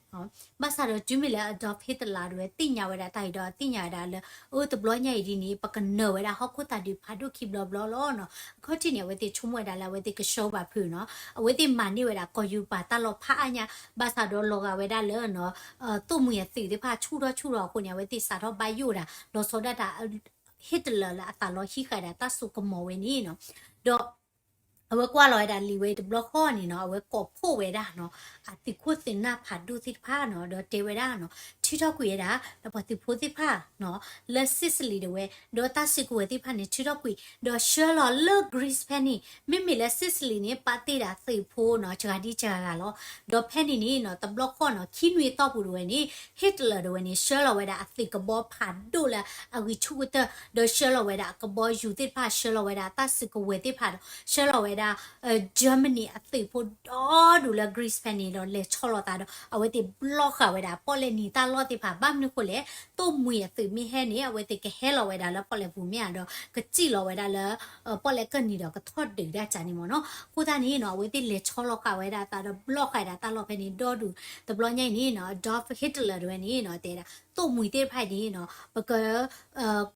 ဘၣ်ဆၣ်ဒီးတုၤမ့ၢ်လၢ Adolf Hitler ဒၣ်ဝဲသ့ၣ်ညါဝဲဒၣ်တၢ်အံၤဒီး သ့ၣ်ညါဝဲဒၣ်လၢ အၢ တဘျီညါအံၤဒ်န့ၣ် ပကနၢၤဝဲဒၣ်ဟီၣ်ခိၣ်တၢ်ဒုးဖးဒိၣ်ခံဘျီဘျီလီၤနီၤ. အခီၣ်ထံးန့ၣ် အဝဲသ့ၣ်ဆိကမိၣ်ဝဲဒၣ်လၢအဝဲသ့ၣ်ကဆှၢဘၣ်ဖုးနီၤ အဝဲသ့ၣ်မၤန့ၢ်ဝဲဒၣ်ကီၢ်ယူပၤတၢ်လီၢ်ဖးအါညါ ဘၣ်ဆၣ်ဒီးလီၤဂာ်ဝဲဒၣ်လၢ သိၣ်မှံၤအသုးသ့ၣ်တဖၣ်ဆူၣ်ထီၣ်ဆူၣ်ထီၣ်အဃိန့ၣ် အဝဲသ့ၣ်စးထီၣ်ဘၣ်ယိၣ်ဒၣ် လီၤဆီဒၣ်တၢ် Hitler လၢအသးလီဟံးဃာ်ဒၣ်တၢ်စိကမီၤဝဲန့ၣ်နီၤ. ဒီး အဝဲကွၢ်လီၤဝဲဒၣ်လံာ်ဝဲတဘျီဃီန့ၣ်နီၤ အဝဲကိးဖှိၣ်ဝဲဒၣ်နီၤ အသုးခိၣ်သုးနၢ်ဖးဒိၣ်သ့ၣ်တဖၣ်နီၤ ဒီးတဲဝဲဒၣ်နီၤ ထုးထီၣ်ကွံာ်ဝဲဒၣ် ဒီးပှၤသုးဖိသ့ၣ်တဖၣ်နီၤ လၢ Sicily ဒၣ်ဝဲ ဒီးတၢ်စုကဝဲၤသ့ၣ်တဖၣ်န့ၣ် ထုးထီၣ်ကွံာ် ဒီးဆှၢလီၤလၢ Greece ဖဲန့ၣ် မ့မ့ၢ်လၢ Sicily န့ၣ် ပာ်တ့ၢ်ဒၣ်သုးဖိနီၤ စှၤဒံစှၤဂၤလီၤ. ဒီးဖဲန့ၣ်န့ၣ်နီၤ တဘျီဃီနီၤ ခံနွံအတီၢ်ပူၤဒၣ်ဝဲန့ၣ် Hitler ဒၣ်ဝဲန့ၣ် ဆှၢလီၤဝဲဒၣ်အသုးကဘီဖးဒိၣ်လၢအဂံၢ်ဆူၣ်ကတၢၢ် ဒီးဆှၢလီၤဝဲဒၣ်အကဘီယူၤသ့ၣ်တဖၣ် ဆှၢလီၤဝဲဒၣ်တၢ်စုကဝဲၤသ့ၣ်တဖၣ်ဒီး ဆှၢလီၤဝဲဒၣ် Germany အသုးဖိဒီဒူၣ်လၢ Greece ဖဲန့ၣ်ဒီး လဲၤဆီလီၤသးဒီး အဝဲသ့ၣ်ဘျီဃာ်ဝဲဒၣ်ပီၣ်လဲၣ်နံၤတၢ်လီၢ်သ့ၣ်တဖၣ် ဘၣ်မနုၤဃိလဲၣ် သိၣ်မှံၤအသုးမ့ၢ်ဟဲန့ၣ် အဝဲသ့ၣ်ကဟဲလီၤဝဲဒၣ်လၢပီၣ်လဲၣ်ပူၤမ့ၢ်ဧါဒီး ကစံၣ်လီၤဝဲဒၣ်လၢ ပီၣ်လဲၣ်ကၢၢ်နံၤဒီးကထီၣ်ဒုးဒၣ်ကန့ၣ်မ့ၢ်နီၤ. အဃိသတးန့ၣ်နီၤ အဝဲသ့ၣ်လဲၤဆီလီၤဃာ်ဝဲဒၣ်သးဒီးဘျီဃာ်ဒၣ်တၢ်လီၢ်ဖဲန့ၣ်ဒီဒူၣ် တဘျီညါအံၤန့ၣ်နီၤ Adolf Hitler ဒၣ်ဝဲန့ၣ်နီၤ တဲဒၣ် သိၣ်မှံၤသ့ၣ်တဖၣ်အံၤန့ၣ်နီၤ ပက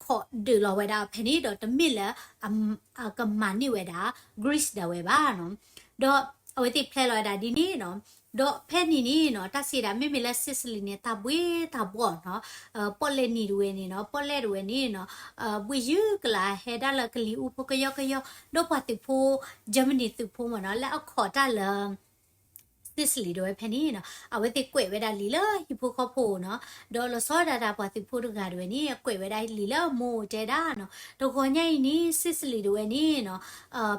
ခိးဒုးလီၤဝဲဒၣ်ဖဲန့ၣ်ဒီးတမ့ၢ်လၢ အကမၤန့ၢ်ဝဲဒၣ် Greece ဒၣ်ဝဲဘၣ်နီၤ. ဒီး အဝဲသ့ၣ်ဖျဲလီၤဝဲဒၣ်ဒ်န့ၣ်နီၤ. ဒီးဖဲန့ၣ်န့ၣ်နီၤ တၢ်စံးဒၣ် မ့မ့ၢ်လၢ Sicily န့ၣ် တၢ်ဘှ့တၢ်ဘှီနီၤ, ပီၣ်လဲၣ်နံၤတဝဲန့ၣ်နီၤ, ပီၣ်လဲၣ်တဝဲန့ၣ်နီၤ, ဘှ့ယုၢ်ကလး ဟဲဒၣ်လၢကလံၤအူဖိကယီကယီ, ဒီးပှၤသုးဖိ Germany သုးဖိမ့ၢ်နီၤ လၢအခိးတၢ်လၢ Sicily တဝဲဖဲန့ၣ်နီၤ အဝဲသ့ၣ်ကွဲးဝဲဒၣ်လံာ်လၢဟံၣ်ဖိဃီဖိနီၤ, ဒီးလီၤဆီဒၣ်တၢ်ပှၤသုးဖိတဂၤတဝဲန့ၣ် အကွဲးဝဲဒၣ်လံာ်လၢမိၢ်တဲဒၣ်နီၤ, တဂီၤညါအံၤန့ၣ် Sicily တဝဲန့ၣ်နီၤ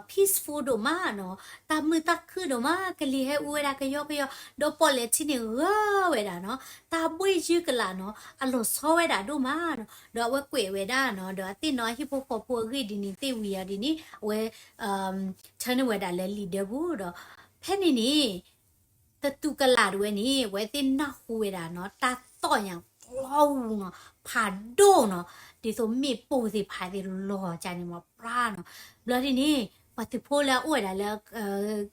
peaceful ဒိၣ်မးနီၤ, တၢ်မုာ်တၢ်ခုၣ်ဒိၣ်မး, ကလံၤဟဲအူဝဲဒၣ်ကယီကယီ, ဒီးပီၣ်လဲၣ်ထံန့ၣ်ဂၢၤဝဲဒၣ်နီၤ, တၢ်ဘှ့ယုၢ်ကလးနီၤ အလီၤဆီဝဲဒၣ်ဒိၣ်မးနီၤ, ဒီးအဝဲကွဲးဝဲဒၣ်နီၤ, ဒီးအသ့ၣ်နီၣ်ဟံၣ်ဖိဃီဖိအဂ့ၢ်ဒ်န့ၣ် သ့ၣ်ဝံၤအီၤဒ်န့ၣ် အဝဲ ထၢန့ၢ်ဝဲဒၣ်လၢလံာ်ဒၢပူၤဒီး ဖဲန့ၣ်န့ၣ် တတူၢ်ကလာ်တဝဲန့ၣ် အဝဲသ့ၣ်နၢ်ဟူဝဲဒၣ်နီၤ တၢ်သီၣ်ညါ ပျီအူနီၤ ဖးဒိၣ်နီၤ, ဒ်သိးမ့ၣ်ပိၢ်သ့ၣ်ဖးသ့ၣ်လီၤကန့ၣ်မ့ၢ်ပြါနီၤ, ဘျီဒ်န့ၣ် ပှၤသုးဖိလၢအအိၣ်ဝဲဒၣ်လၢ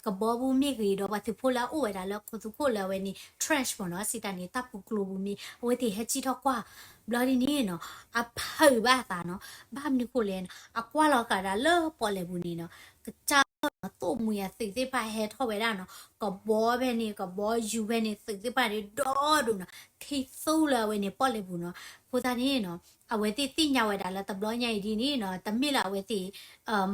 ကဘီပူၤမ့ၢ်ဂ့ၤဒီး ပှၤသုးဖိလၢအအိၣ်ဝဲဒၣ်လၢခိသူခိၣ်လၢအဝဲန့ၣ် trench မ့ၢ်နီၤ စံးတၢ်န့ၣ် တၢ်ပူၤကျိပူၤမ့ၢ် အဝဲသ့ၣ်ဟဲစံၣ်ထီၣ်ကွၢ်, ဘျီဒ်န့ၣ်နီၤ အဖုးဘၣ်အသးနီၤ, ဘၣ်မနုၤဃိလဲၣ်နီၤ အကွၢ်လီၤဃာ်ဒၣ်လၢပီၣ်လဲၣ်ပူၤန့ၣ်နီၤ ကစၢ်လီၤနီၤ သိၣ်မှံၤအသုးသ့ၣ်တဖၣ်ဟဲထီၣ်ဝဲဒၣ်နီၤ, ကဘီဖဲန့ၣ် ကဘီယူၤဖဲန့ၣ် သုးသ့ၣ်တဖၣ်န့ၣ် ဒီဒိၣ်နီၤ, ခံသူလၢအဝဲန့ၣ်ပီၣ်လဲၣ်ပူၤနီၤ, အဃိသတးန့ၣ်နီၤ အဝဲသ့ၣ်သ့ၣ်ညါဝဲဒၣ်လၢတဘျီညါအံၤဒ်န့ၣ်နီၤ တမ့ၢ်လၢအဝဲသ့ၣ်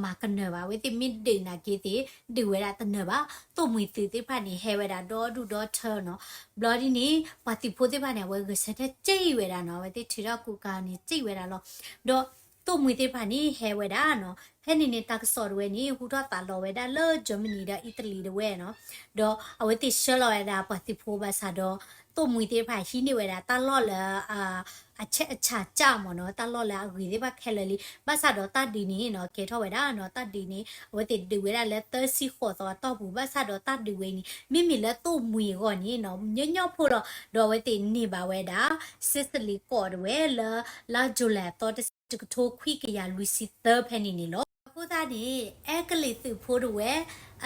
မၤကနၢၤဘၣ်, အဝဲသ့ၣ်မ့ၢ်ဒုးနာ်က့သ့ၣ် ဒုးဝဲဒၣ်တနၢၤဘၣ်, သိၣ်မှံၤသုးသ့ၣ်တဖၣ်န့ၣ် ဟဲဝဲဒၣ်ဒီဒူၣ်ဒီထၢနီၤ, ဘျီဒ်န့ၣ် ပှၤသုးဖိသ့ၣ်တဖၣ်န့ၣ် အဝဲဂဲၤဆၢထၢၣ်စံၣ်ဝဲဒၣ်နီၤ, အဝဲသ့ၣ်ထုးထီၣ်ကူကၤန့ၣ် စံၣ်ဝဲဒၣ်လီၤ, ဒီးသိၣ်မှံၤသ့ၣ်တဖၣ်န့ၣ် ဟဲဝဲဒၣ်နီၤ, ဖဲန့ၣ်န့ၣ် တၢ်ကစီၣ်တဝဲန့ၣ် ဟူထီၣ်သးလီၤဝဲဒၣ်လၢ Germany ဒီး Italy တဝဲနီၤ, ဒီးအဝဲသ့ၣ်ဆှၢလီၤဝဲဒၣ်ပှၤသုးဖိဘၣ်ဆၣ်ဒီး သိၣ်မှံၤသ့ၣ်တဖၣ်ဟံးန့ၢ်ဝဲဒၣ်တၢ်လီၢ်လၢ အဆဲးအဆးကၢ်မ့ၢ်နီၤ, တၢ်လီၢ်လၢအဂ့ၤသ့ၣ်တဖၣ်ခဲလၢာ်လံ, ဘၣ်ဆၣ်ဒီးတၢ်ဒုးန့ၣ်နီၤ ကဲထီၣ်ဝဲဒၣ်နီၤ, တၢ်ဒုးန့ၣ် အဝဲသ့ၣ်ဒုးဝဲဒၣ်လၢသၢဆံဃိးသီအတီၢ်ပူၤ, ဘၣ်ဆၣ်ဒီးတၢ်ဒုးဝဲအံၤန့ၣ် မ့မ့ၢ်လၢသိၣ်မှံၤအဂီၢ်န့ၣ်နီၤ ညီညီဖိလီၤ, ဒီးအဝဲသ့ၣ်န့ၢ်ဘၣ်ဝဲဒၣ် Sicily ကီၢ်တဝဲလၢ လါ July အသီတဆံ တကထိခွံကယၤလွံၢ်ဆံသၢဖဲန့ၣ်န့ၣ်လီၤ. အဃိသတးန့ၣ် အဲကလံးသုးဖိတဝဲ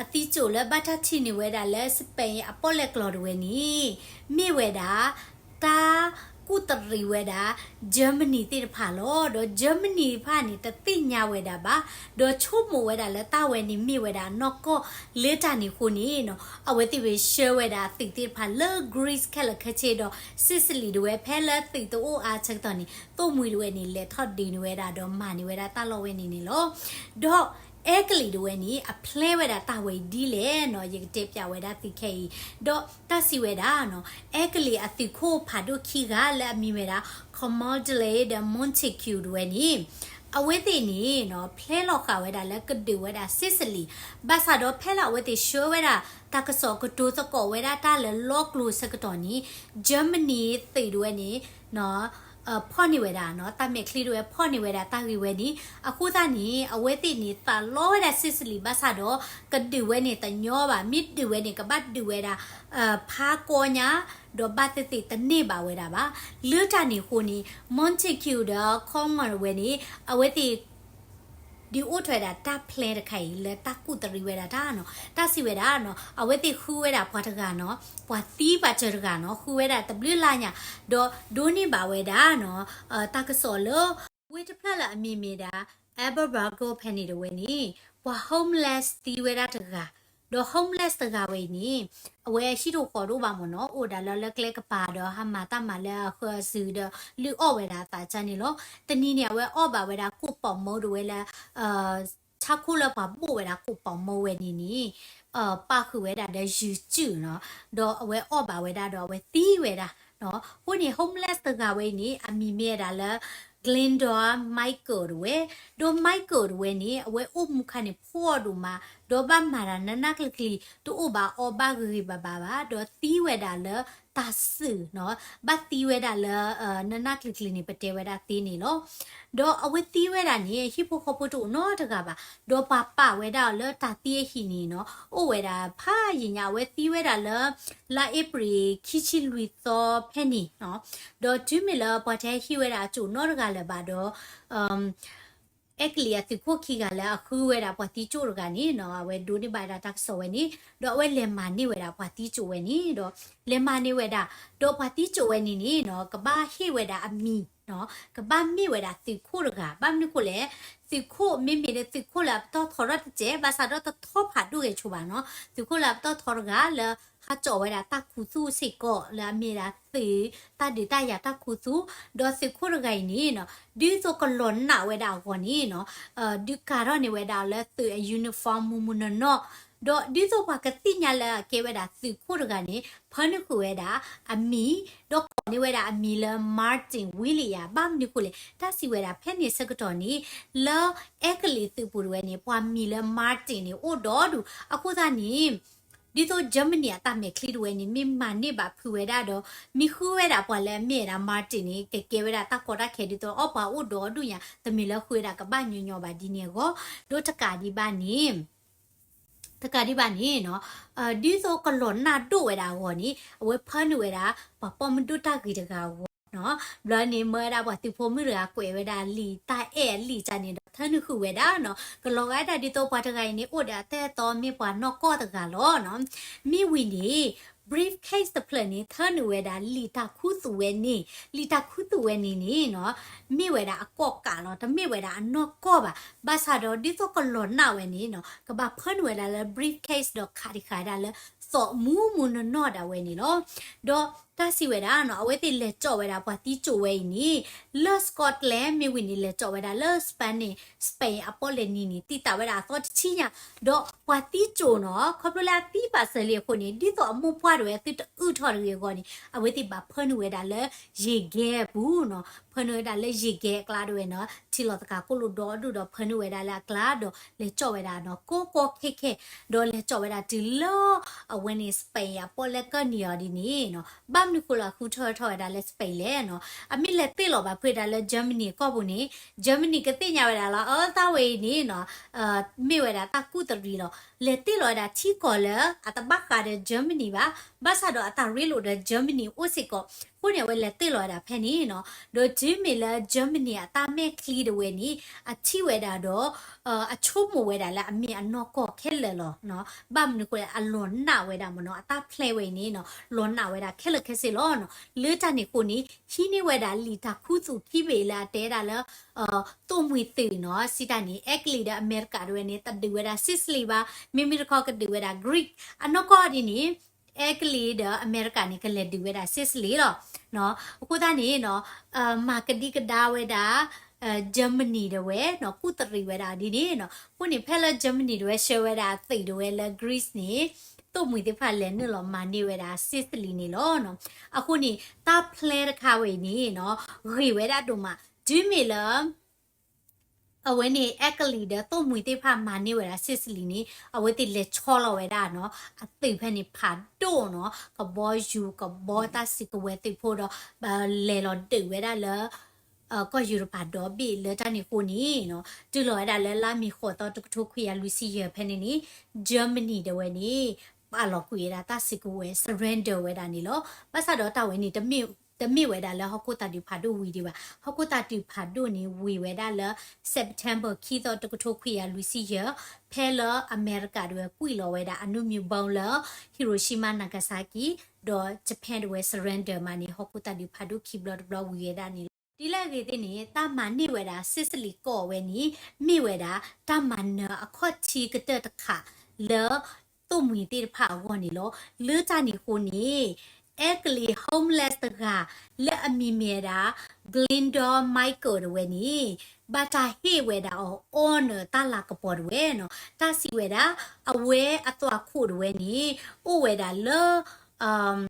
အသံစိၣ်လၢဘၣ်တၢ်ထံၣ်န့ၢ်ဝဲဒၣ်လၢ Spain အပီၣ်လဲၣ်ကျီၤတဝဲန့ၣ် မ့ၢ်ဝဲဒၣ် တၢ်ကူၣ်တရံးဝဲဒၣ် Germany သ့ၣ်တဖၣ်လီၤ. ဒီး Germany တဖၣ်န့ၣ် တသ့ၣ်ညါဝဲဒၣ်ဘၣ်, ဒီးဆိကမိၣ်ဝဲဒၣ်လၢတၢ်ဝဲန့ၣ်မ့ၢ်ဝဲဒၣ်နီၢ်ကီၢ် လၢတၢ်န့ၣ်အဃိန့ၣ်နီၤ အဝဲသ့ၣ်ဝဲဆှၢဝဲဒၣ်သုးသ့ၣ်တဖၣ်လၢ Greece ခဲလၢာ်ခဲဆ့ဒီး Sicily တဝဲ ဖဲလၢသုးတအိၣ်အါဆၢကတီၢ်န့ၣ် သိၣ်မှံၤတဝဲန့ၣ် လဲၤထီၣ်ဒုးန့ၢ်ဝဲဒၣ်ဒီးမၤန့ၢ်ဝဲဒၣ်တၢ်လီၢ်ဝဲန့ၣ်န့ၣ်လီၤ. ဒီးအဲကလံးတဝဲန့ၣ် အ plan ဝဲဒၣ်တၢ်ဝဲဒ်လဲၣ်နီၤ ယကတဲပၠးဝဲဒၣ်သုခဲအံၤ, ဒီးတၢ်စံးဝဲဒၣ်နီၤ အဲကလံးအသုးခိၣ်ဖးဒိၣ်ခံဂၤလၢအမံၤဝဲဒၣ် Cholmondeley ဒီး Montagu တဝဲန့ၣ် အဝဲသ့ၣ်န့ၣ်နီၤ plan လီၤဃာ်ဝဲဒၣ်လၢကဒုးဝဲဒၣ် Sicily, ဘၣ်ဆၣ်ဒီးဖဲလၢအဝဲသ့ၣ်ဆှၢဝဲဒၣ် တၢ်ကစီၣ်ကတိၤသကိးဝဲဒၣ်တၢ်လၢလီကျိၤဆၢကတီၢ်န့ၣ် Germany သုးတဝဲန့ၣ် ဖီၣ်န့ၢ်ဝဲဒၣ်နီၤ တၢ်မဲာ်ချံတဝဲဖီၣ်န့ၢ်ဝဲဒၣ်တၢ်ဂ့ၢ်ဝဲန့ၣ် အဃိသတးန့ၣ် အဝဲသ့ၣ်န့ၣ် သးလီဝဲဒၣ် Sicily ဘၣ်ဆၣ်ဒီး ကဒုးဝဲန့ၣ်တညီဘၣ်, မ့ၢ်ဒုးဝဲန့ၣ် ကဘၣ်ဒုးဝဲဒၣ် ဖးကီညါ ဒီးဘၣ်သ့ၣ်သ့ၣ်တန့ၢ်ဘၣ်ဝဲဒၣ်ဘၣ်. လၢတၢ်န့ၣ်အဃိန့ၣ် Montagu ဒီး Cholmondeley ဝဲန့ၣ် အဝဲသ့ၣ် ဒုးအိၣ်ထီၣ်ဝဲဒၣ်တၢ် plan တခါအံၤ လၢတၢ်ကူၣ်တရံးဝဲဒၣ်တၢ်နီၤ, တၢ်စံးဝဲဒၣ်နီၤ အဝဲသ့ၣ်ဃုဝဲဒၣ်ပှၤတဂၤနီၤ, ပှၤသံပှၤစၢၤတဂၤနီၤ, ဃုဝဲဒၣ်တဘျုးလါညါ, ဒီးဒိးန့ၢ်ဘၣ်ဝဲဒၣ်နီၤ တၢ်ကစီၣ်လၢ ဝ့ၢ်တဖျၢၣ်လၢအမံၤမ့ၢ်ဒၣ် Alberbago ဖဲန့ၣ်တဝဲန့ၣ် ပှၤ homeless သံဝဲဒၣ်တဂၤ, ဒီး homeless တဂၤဝဲအံၤန့ၣ် အဝဲဟံၣ်တဃီၤတအိၣ်ဘၣ်မ့ၢ်နီၤ, အိၣ်ဒၣ်လၢလၢကျဲကပၤဒီး ဟးမၤတၢ်မၤလၢအဃၢၤအစုၤဒီး လုၢ်အီၣ်ဝဲဒၣ်အသးကၢ်န့ၣ်လီၤ. တနံၤန့ၣ် အဝဲအီၣ်ဘၣ်ဝဲဒၣ်ကိၣ်ပီာ်မိၢ်တဝဲလၢ ဆၣ်ခိၣ်လၢပှၤဘိၣ်ဝဲဒၣ်ကိၣ်ပီာ်မိၢ်ဝဲန့ၣ်န့ၣ် ပာ်ဃုာ်ဝဲဒၣ်ဒီးယုၤစုၣ်နီၤ, ဒီးအဝဲအီၣ်ဘၣ်ဝဲဒၣ်ဒီးအဝဲသံဝဲဒၣ်နီၤ. အဃိန့ၣ် homeless တဂၤဝဲအံၤန့ၣ် အမံၤမ့ၢ်ဝဲဒၣ်လၢ Glenda Michael တဝဲ, ဒီး Michael တဝဲန့ၣ် အဝဲအိၣ်မူခါန့ၣ်ဖှီၣ်ဒိၣ်မး, ဒီးဘၣ်မၤတၢ်နးနးကျံၤကျံၤ တအိၣ်ဘၣ်အီၣ်ဘၣ်ဂ့ၤဂ့ၤဘၣ်ဘၣ်ဘၣ်, ဒီးသံဝဲဒၣ်လၢတၢ်စုၣ်နီၤ, ဘၣ်သံဝဲဒၣ်လၢ နးနးကျံၤကျံၤန့ၣ် ပတဲဝဲဒၣ်သ့န့ၣ်လီၤ. ဒီးအဝဲသံဝဲဒၣ်န့ၣ် ဟံၣ်ဖိဃီဖိတအိၣ်နီတဂၤဘၣ်, ဒီးပှၤပာ်ဝဲဒၣ်အီၤလၢတၢ်သံအဟံၣ်န့ၣ်နီၤ, အိၣ်ဝဲဒၣ်ဖးယံာ်ညါ အဝဲသံဝဲဒၣ်လၢ လါအ့ဖြ့ၣ်ခံဆံလွံၢ်သီဖဲန့ၣ်နီၤ, ဒီးတုၤမ့ၢ်လၢပှၤတဟဲဟံးဝဲဒၣ်အစိၣ်နီတဂၤလၢၤဘၣ်ဒီး အဲကလံးအသုးခိၣ်ခံဂၤလၢအဃုဝဲဒၣ်ပှၤသံစိၣ်တဂၤန့ၣ်နီၤ, အဝဲဒိးန့ၢ်ဘၣ်ဝဲဒၣ်တၢ်ကစီၣ်ဝဲန့ၣ်, ဒီးအဝဲလဲၤမၤန့ၢ်ဝဲဒၣ်ပှၤသံစိၣ်ဝဲန့ၣ်ဒီး လဲၤမၤန့ၢ်ဝဲဒၣ်, ဒီးပှၤသံစိၣ်ဝဲန့ၣ်န့ၣ်နီၤ, ကဘၣ်ဟ့ၣ်ဝဲဒၣ်အမံၤ ကဘၣ်မ့ၢ်ဝဲဒၣ်သုးခိၣ်တဂၤ, ဘၣ်မနုၤဃိလဲၣ်, သုးခိၣ်မ့မ့ၢ်လၢသုးခိၣ်လၢအပတီၢ်ထီထီၣ်တစဲး ဘၣ်ဆၣ်ဒီးတထီၣ်ဖးဒိၣ်ဂဲၤဆိဘၣ်နီၤ, သုးခိၣ်လၢအပတီၢ်ထီတဂၤလၢဟးကၠီးဝဲဒၣ်တၢ်ခူသူၣ်စ့ၢ်ကီး လၢအမ့ၢ်ဒၣ်သုးတၢ်ဒုးတၢ်ယၤတၢ်ခူသူၣ်, ဒီးသုးခိၣ်တဂၤအံၤန့ၣ်နီၤ ဒ်သိးကလီၤနာ်ဝဲဒၣ်အဂီၢ်န့ၣ်နီၤ ဒုးကၤထီၣ်န့ၢ်ဝဲဒၣ်လၢသုးအ uniform မုၢ်မုၢ်နီၢ်နီၢ်, ဒီးဒ်သိးပှၤကသ့ၣ်ညါလၢအကဲဝဲဒၣ်သုးခိၣ်တဂၤန့ၣ် ဖၢနုာ်ဃုာ်ဝဲဒၣ်အမံၤ, ဒီးကိးန့ၢ်ဝဲဒၣ်အမံၤလၢ Martin Williams ဘၣ်မနုၤဃိလဲၣ်, တၢ်စံးဝဲဒၣ်ဖဲန့ၣ်ဆၢကတီၢ်န့ၣ် လၢအဲကလံးသုးပူၤတဝဲန့ၣ် ပှၤမံၤလၢ Martin န့ၣ် အိၣ်ဒီဒူၣ်, အဃိသတးန့ၣ် ဒ်သိး Germany အတၢ်မဲာ်ချံတဝဲန့ၣ် မ့ၢ်မၤန့ၢ်ဘၣ်ဖုးဝဲဒၣ်ဒီး မ့ၢ်ဃုဝဲဒၣ်ပှၤလၢအမ့ၢ်ဝဲဒၣ် Martin န့ၣ် ကကဲဝဲဒၣ်တၢ်ကီတၢ်ခဲဒ်သိး အီၣ်ပှၤအိၣ်ဒီဒူၣ်ညါ တမ့ၢ်လၢဃုဝဲဒၣ်ကဘၣ်ညီညီဘၣ်ဒ်န့ၣ်အဂီၢ်, ဒီးတကးဒံးဘၣ်န့ၣ် တကးဒံးဘၣ်န့ၣ်နီၤ ဒ်သိးကလီၤနာ်ဒိၣ်ဝဲဒၣ်အဂီၢ်န့ၣ် အဝဲဖၢနုာ်ဝဲဒၣ် ပှၤပိာ်မုၣ်ဒိၣ်တၢ်ဂ့ၤတဂၤအဂီၢ်နီၤ, ဘျီန့ၣ် မၢဝဲဒၣ်ပှၤသုးဖိမုၣ်တဂၤကွဲးဝဲဒၣ်လံာ်တၢ်အဲၣ်အလံာ်တၢ်န့ၣ်ဒီး ထၢနုာ်ဃုာ်ဝဲဒၣ်နီၤ, ကလီၤဂာ်ဒၣ်ဒ်သိးပှၤတဂၤအံၤန့ၣ် အိၣ်ဒီးအတၢ်အဲၣ်တီမ့ၢ်ပှၤနီၢ်ကီၢ်တဂၤလီၤနီၤ, မ့ၢ်ဝံၤန့ၣ် briefcase တဖျၢၣ်န့ၣ် ထၢနုာ်ဝဲဒၣ်လံာ်တၢ်ခူသူၣ်ဝဲန့ၣ်, လံာ်တၢ်ခူသူၣ်ဝဲန့ၣ်န့ၣ်နီၤ မ့ၢ်ဝဲဒၣ်အကီၢ်ကးလီၤ, တမ့ၢ်ဝဲဒၣ်အနီၢ်ကီၢ်ဘၣ်, ဘၣ်ဆၣ်ဒီးဒ်သိးကလီၤနာ်ဝဲန့ၣ်နီၤ ကဘၣ်ဖၢနုာ်ဝဲဒၣ်လၢ briefcase ဒီးခးဒံးခးဝဲဒၣ်လၢ သိးမုၢ်မုၢ်နီၢ်နီၢ်ဒၣ်ဝဲန့ၣ်လီၤ. ဒီးတၢ်စံးဝဲဒၣ်နီၤ အဝဲသ့ၣ်လဲၤကၠီးဝဲဒၣ်ပှၤသံကၠိဝဲအံၤန့ၣ် လၢ Scotland မ့ၢ်ဝံၤန့ၣ် လဲၤကၠီးဝဲဒၣ်လၢ Spain အပီၣ်လဲၣ်နံၤန့ၣ် တံာ်တာ်ဝဲဒၣ်အသီတဆံညါ, ဒီးပှၤသံကၠိနီၤ ခီဖျိလၢအသံဘၣ်စၢၤလံအဃိန့ၣ် ဒ်သိးအမိၢ်ပှၢ်တဝဲသုတအုၣ်ထီၣ်တဂ့ၤအဂီၢ်န့ၣ် အဝဲသ့ၣ်ဘၣ်ဖၢနုာ်ဝဲဒၣ်လၢ ရေခဲပူၤနီၤ, ဖၢနုာ်ဝဲဒၣ်လၢရေခဲအကျါတဝဲနီၤ ထံလီၤသကၤကိၣ်လိၣ်ဒီဒူၣ်ဒီးဖၢနုာ်ဝဲဒၣ်လၢအကျါဒီး လဲၤကၠီးဝဲဒၣ်နီၤ ကီကီခဲခဲ ဒီးလဲၤကၠီးဝဲဒၣ်တုၤလၢ အဝဲန့ၣ် Spain အပီၣ်လဲၣ်ကၢၢ်နံၤအီၤဒ်န့ၣ်နီၤ ဘၣ်မနုၤဃိလၢအဃုထၢထီၣ်ဝဲဒၣ်လၢ Spain လဲၣ်နီၤ အမ့ၢ်လဲၤတ့ၢ်လီၤဘၣ်ဖုးဝဲဒၣ်လၢ Germany အကီၢ်ပူၤန့ၣ် Germany ကသ့ၣ်ညါဝဲဒၣ်လီၤ အၢ တၢ်ဝဲအံၤန့ၣ်နီၤ မ့ၢ်ဝဲဒၣ်တၢ်ကူၣ်တရံးလီၤ လဲၤတ့ၢ်လီၤဝဲဒၣ်ထံကီၢ်လၢအတဘၣ်ဃးဒီး Germany ဘၣ်, ဘၣ်ဆၣ်ဒီးအတၢ်ရ့လိာ်ဒီး Germany အိၣ်စ့ၢ်ကီး, အဃိန့ၣ် အဝဲလဲၤတ့ၢ်လီၤဝဲဒၣ်ဖဲန့ၣ်နီၤ, ဒီးတုၤမ့ၢ်လၢ Germany အတၢ်မဲာ်ချံတဝဲန့ၣ် အထံၣ်ဝဲဒၣ်ဒီး အဆိကမိၣ်ဝဲဒၣ်လၢအမ့ၢ်အနီၢ်ကီၢ်ခဲလၢာ်လီၤ. ဘၣ်မနုၤဃိလဲၣ် အလီၤနာ်ဝဲဒၣ်မ့ၢ်နီၤ အတၢ်ဖျဲးဝဲအံၤန့ၣ်နီၤ လီၤနာ်ဝဲဒၣ်ခဲလၢာ်ခဲဆ့လီၤနီၤ. လၢတၢ်န့ၣ်အဃိန့ၣ် ဟံးန့ၢ်ဝဲဒၣ်လံာ်တၢ်ခူသူၣ်ခံဘ့ၣ်လၢအတဲဒၣ်လၢ သိၣ်မှံၤသုးနီၤ စံးတၢ်န့ၣ် အဲကလံးဒီးအမဲရကၤတဝဲန့ၣ် တဒုးဝဲဒၣ် Sicily ဘၣ်, မ့မ့ၢ်တခီကဒုးဝဲဒၣ် Greek အနီၢ်ကီၢ်ဒ်န့ၣ် အဲကလံးဒီးအမဲရကၤန့ၣ် ကလဲၤဒုးဝဲဒၣ် Sicily လီၤ. အဃိသတးန့ၣ်နီၤ မၤကဒံကဒါဝဲဒၣ် Germany တဝဲနီၤ ကူၣ်တရံးဝဲဒၣ်ဒ်န့ၣ်နီၤ. အဃိန့ၣ် ဖဲလၢ Germany တဝဲဆှၢဝဲဒၣ်သုးတဝဲလၢ Greece န့ၣ် သိၣ်မှံၤသ့ၣ်တဖၣ်လဲၤနုာ်လီၤမၤန့ၢ်ဝဲဒၣ် Sicily န့ၣ်လီၤ. အဃိန့ၣ် တၢ်ဖျဲးတခါဝဲအံၤန့ၣ်နီၤ ဂ့ၤဝဲဒၣ်ဒိၣ်မး တုၤမ့ၢ်လၢ အဝဲန့ၣ် အဲကလံးဒီးသိၣ်မှံၤသ့ၣ်တဖၣ်မၤန့ၢ်ဝဲဒၣ် Sicily န့ၣ် အဝဲသ့ၣ်လဲၤဆီလီၤဝဲဒၣ်နီၤ အသုးဖဲန့ၣ်ဖးဒိၣ်နီၤ ကဘီယူၤကဘီတၢ်စုကဝဲၤသုးဖိဒီး လဲၤလီၤဒုးဝဲဒၣ်လၢ ကီၢ်ယူရပၤဒီဘ့ၣ်လၢတၢ်န့ၣ်အဃိန့ၣ်နီၤ တုၤလီၤဝဲဒၣ်လၢလါမ့ၤဃိးသီတကထိခွံကယၤလွံၢ်ဆံယဲၢ်ဖဲန့ၣ်န့ၣ် Germany တဝဲန့ၣ် ပာ်လီၤကွံာ်ဝဲဒၣ်တၢ်စုကဝဲၤ surrender ဝဲဒၣ်န့ၣ်လီၤ. ဘၣ်ဆၣ်ဒီးတၢ်ဝဲန့ၣ် တမ့ၢ်ဝဲဒၣ်လၢဟီၣ်ခိၣ်သးဒုးဖးဒိၣ်ဝံၤဒံးဘၣ်. ဟီၣ်ခိၣ်သးဒုးဖးဒိၣ်န့ၣ် ဝံၤဝဲဒၣ်လၢ September ခံသီတကထိခွံကယၤလွံၢ်ဆံယဲၢ် ဖဲလၢအမဲရကၤတဝဲကွံာ်လီၤဝဲဒၣ်အနုမံၤဘီလၢ Hiroshima Nagasaki ဒီး Japan တဝဲ surrender မးန့ၣ် ဟီၣ်ခိၣ်သးဒုးဖးဒိၣ်ခံဘျီတဘျီဝံၤဝဲဒၣ်န့ၣ်လီၤ. ဒ်လဲၣ်ဂ့ၤသ့ၣ်န့ၣ် တၢ်မၤန့ၢ်ဝဲဒၣ် Sicily ကီၢ်ဝဲန့ၣ် မ့ၢ်ဝဲဒၣ်တၢ်မၤနၢၤအခီၣ်ထံးကတၢၢ်တခါလၢ သိၣ်မှံၤသ့ၣ်တဖၣ်အဂီၢ်န့ၣ်လီၤ. လၢတၢ်န့ၣ်အဃိန့ၣ် အဲကလံး homeless တဂၤ လၢအမံၤမ့ၢ်ဝဲဒၣ် Glinda Michael တဝဲန့ၣ် ဘၣ်တၢ်ဟ့ၣ်ဝဲဒၣ်အီၤ honor တၢ်လၤကပီၤတဝဲနီၤ. တၢ်စံးဝဲဒၣ် အဝဲအသွၣ်ခိၣ်တဝဲန့ၣ် အိၣ်ဝဲဒၣ်လၢ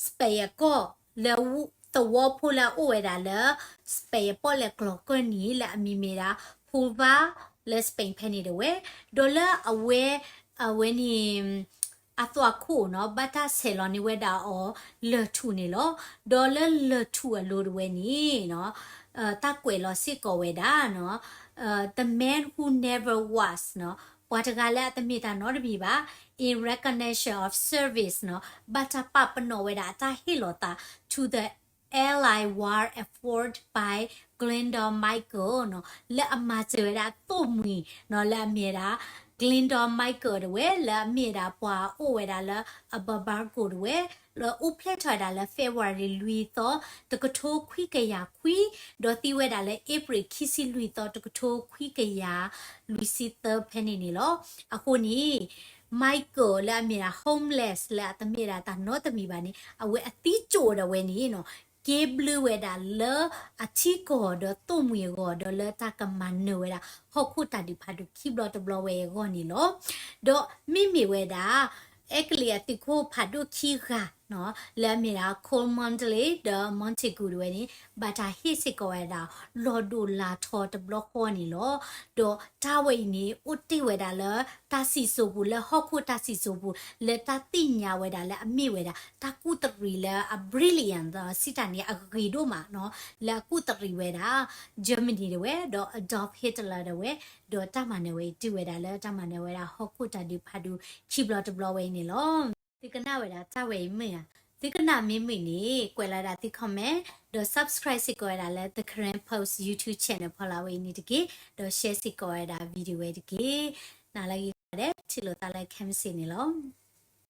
Spain အကီၢ် လၢသဝီဖိလၢအအိၣ်ဝဲဒၣ်လၢ Spain အပီၣ်လဲၣ်ကျီၤကၢၢ်နံၤ လၢအမံၤမ့ၢ်ဒၣ် Huelva လၢ Spain ဖဲန့ၣ်တဝဲ, ဒီးလၢအဝဲ အဝဲန့ၣ် အသွၣ်ခိၣ်နီၤ ဘၣ်တၢ်ဆဲးလီၤန့ၢ်ဝဲဒၣ်အီၤ လၢၢ်ထူၣ်န့ၣ်လီၤ. ဒီးလၢလၢၢ်ထူၣ်အလိၤတဝဲန့ၣ်နီၤ တၢ်ကွဲးလီၤစ့ၢ်ကီးဝဲဒၣ်နီၤ The man who never was နီၤ ပှၤတဂၤလၢအတမ့ၢ်တၢ်နီတမံၤဘၣ် in recognition of service နီၤ ဘၣ်တၢ်ပာ်ပနီၣ်ဝဲဒၣ်အတၢ်ဟ့ၣ်လီၤသး to the Allied war effort by Glinda Michael နီၤ လၢအမၤစၢၤဝဲဒၣ်သိၣ်မှံၤနီၤ လၢအမ့ၢ်ဝဲဒၣ် Glinda Michael တဝဲ လၢအမ့ၢ်ဝဲဒၣ်ပှၤအိၣ်ဝဲဒၣ်လၢ အ Bamako တဝဲ အိၣ်ဖျဲၣ်ထီၣ်ဝဲဒၣ်လၢ February လွံၢ်သီ တကထိခွံကယၤခွံ, ဒီးသံဝဲဒၣ်လၢ April ခံဆံလွံၢ်သီ တကထိခွံကယၤလွံၢ်ဆံသၢဖဲန့ၣ်န့ၣ်လီၤ. အဃိန့ၣ် Michael လၢအမ့ၢ်ဒၣ် homeless လၢအတမ့ၢ်ဒၣ်တၢ်နီတမံၤဘၣ်န့ၣ် အဝဲအသံကၠိၣ်ဒၣ်ဝဲန့ၣ်နီၤ က့ဘျုးဝဲဒၣ်လၢအထံကီၢ်ဒီးသိၣ်မှံၤအဂီၢ် ဒီးလၢတၢ်ကမၤနၢၤဝဲဒၣ် ဟီၣ်ခိၣ်တၢ်ဒုးဖးဒိၣ်ခံဘျီတဘျီဝဲအဂီၢ်န့ၣ်လီၤ. ဒီးမ့မ့ၢ်ဝဲဒၣ် အဲကလံးအသုးခိၣ်ဖးဒိၣ်ခံဂၤနီၤ လၢအမ့ၢ်ဒၣ် Cole Manley ဒီး Montague တဝဲန့ၣ် ဘၣ်တၢ်ဟ့ၣ်စ့ၢ်ကီးဝဲဒၣ် လီၤဒိၣ်လီၤထီတဘျီဃီန့ၣ်လီၤ. ဒီးတၢ်ဝဲအံၤန့ၣ် အိၣ်တ့ၢ်ဝဲဒၣ်လၢတၢ်စံၣ်စိၤပူၤ လၢဟီၣ်ခိၣ်တၢ်စံၣ်စိၤပူၤ လၢတၢ်သ့ၣ်ညါဝဲဒၣ်လၢအမ့ၢ်ဝဲဒၣ် တၢ်ကူၣ်တရံးလၢအ brilliant စံးတၢ်န့ၣ် အဂ့ၤဒိၣ်မးနီၤ လၢအကူၣ်တရံးဝဲဒၣ် Germany တဝဲ ဒီး Adolf Hitler တဝဲ ဒီးတၢ်မၤနၢၤဝဲအံၤ တုၤဝဲဒၣ်လၢတၢ်မၤနၢၤဝဲဒၣ် ဟီၣ်ခိၣ်တၢ်ဒုးဖးဒိၣ်ခံဘျီတဘျီဝဲအံၤန့ၣ်လီၤ. သုကနၣ်ဝဲဒၣ်တၢ်ဝဲအံၤမုာ်ဧါ. သုကနၣ်မ့ၢ်မုာ်န့ၣ် ကွဲးလီၤဒၣ်သု comment ဒီး subscribe စ့ၢ်ကီးဝဲဒၣ်လၢ The Karen Post YouTube channel ဖီလာ်ဝဲအံၤန့ၣ်တက့ၢ်. ဒီး share စ့ၢ်ကီးဝဲဒၣ် video ဝဲတက့ၢ်. နၤလၢအဂ့ၤကိးဂၤဒဲး ထံၣ်လိာ်သးလၢခဲမုၢ်ဆ့ၣ်န့ၣ်လီၤ.